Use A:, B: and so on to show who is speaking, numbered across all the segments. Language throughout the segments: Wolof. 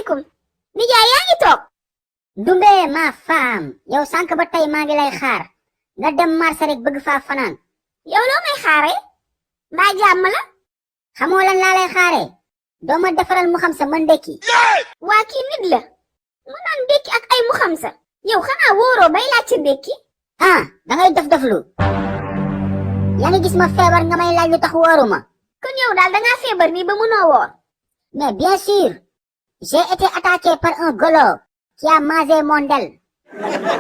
A: salaamaaleykum nijaay yaa ngi toog
B: Dumbe ma femme yow sànq ba tey maa ngi lay xaar nga dem marché rek bëgg faa fanaan
A: yow loo may xaaree mbaa jàmm la
B: xamoo lan laa lay xaaree doo ma defaral mu xam sa ma ndekki
A: waa kii nit la mu naan ndekki ak ay mu xam sa yow xanaa wóoroo bay laaj ca ndekki
B: dangay def-deflu yaa ngi gis ma feebar nga may laaj lu tax wóoruma
A: kon yow daal dangaa feebar nii ba mënoo woor
B: mais bien sûr j'ai été attaqué par un golo qui a mangé mon del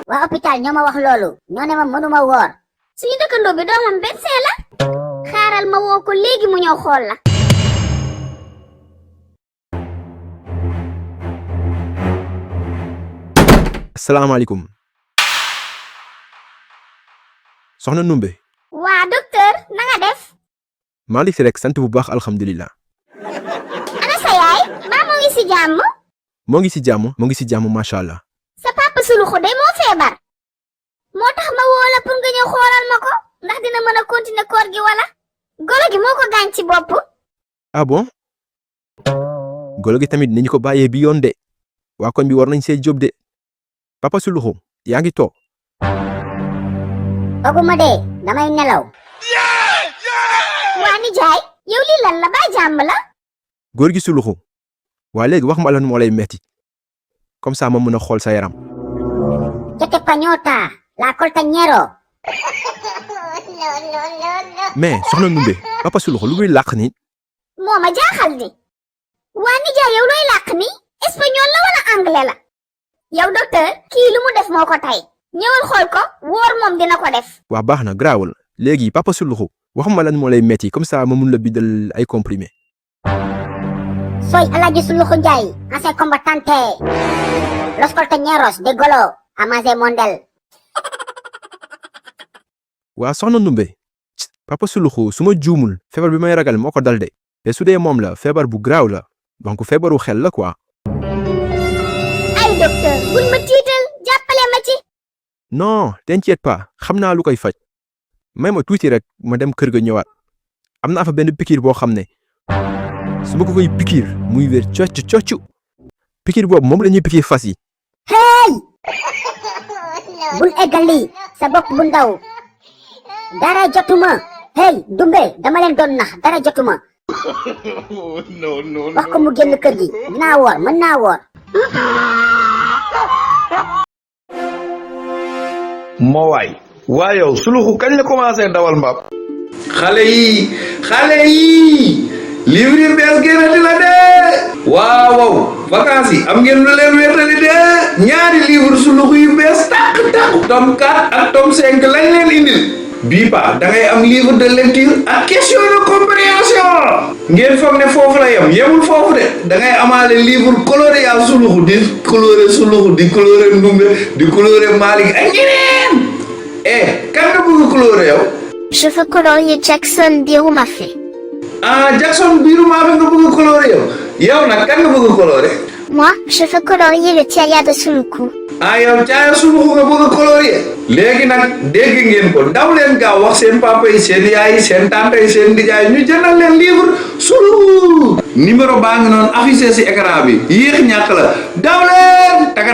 B: waa hôpital ñoo ma wax loolu ñoo ne ma mënuma woor
A: suñu dëkkandoo bi doomam médecin la xaaral ma woo ko léegi mu ñëw xool la
C: asalaamaaleykum soxna Numbe
A: waa docteur na nga def
C: maa ngi fi rek sant bu baax alhamdulilah
A: ana sa yaay mbaa moo ngi si jàmm
C: moo ngi si jàmm macha allah
A: sa papa Souloukhou de moo feebar moo tax ma woo la pour nga ñëw xoolal ma ko ndax dina mën a continuer koor gi wala golo gi moo ko gaañ ci bopp
C: ah bon golo gi tamit nañu ko bàyyee bi yoon de waa koñ bi war nañ see jóg de papa Souloukhou yaa ngi toog
B: oguma de damay nelaw
A: waa nijaay yow lii lan la baa jàmm la
C: góor gi Souloukhou waa léegi wax ma lan moo lay metti comme ça ma mën a xool sa yaram
B: ¿Qué te pañota la coltañero
C: mais soxna Numbe papa Souloukhou lu muy làq ni
A: moo ma jaaxal di waa nijaay yow looy làq ni espagnol la wala anglais la yow docteur kii lu mu def moo ko tay ñëwal xool ko wóor moom dina ko def
C: waa baax na garaawul léegi papa Souloukhou wax ma lan moo lay metti comme ça ma mun la bindal ay comprimé
B: soy Alhaji Souloukhou Ndiaye ancien combattante los coltañeros de golo a mangé mon del
C: waa soxna Numbe papa Souloukhou su ma juumul feebar bi may ragal moo ko dal de te su dee moom la feebar bu garaaw la donc feebaru xel la quoi
A: ay docteur bul ma tiital jàppale ma ci
C: non t'inquiète pas xam naa lu koy faj may ma tuuti rek ma dem kër ga ñëwaat am naa fa benn pikiir boo xam ne su ma ko koy pikiir muy wér cocc pikiir boobu moom la ñuy pikiir fas yi
B: hey bul eggali sa bopp bu ndaw dara jotuma hey Dumbe dama leen doon nax dara jotuma wax ko mu génn kër gi dinaa woor mën naa woor
D: moo waay yow Souloukhou kañ la commencé dawal mbaam xale yi livre yi bees génnati la de waaw vacances yi am ngeen lu leen wéetali de ñaari livre Souloukhou yu bees tàq tome 4 ak tome 5 lañ leen indil bii pa da ngay am livre de lecture ak question de compréhension ngeen foog ne foofu la yemul foofu de da ngay amaale livre coloré yaa Souloukhou di coloré Souloukhou di coloré Ndumbe di coloré Malick ak ñeneen kan nga bëgg coloré yow
A: je veux colorier Jackson Birumafé
D: Jackson Birumafé nga bëgg coloré yow nag kan nga bëgg coloré
A: moi je veux colorier le Tiaya de Souloukhou
D: yow Tiaya Souloukhou nga bëgg colorier léegi nag dégg ngeen ko daw leen gaaw wax seen papa yi seen yaay yi seen tante yi seen nijaay ñu jëndal leen livre Souloukhou numéro baa ngi noonu affiché ci écran bi yéex ñàkk la daw leen taka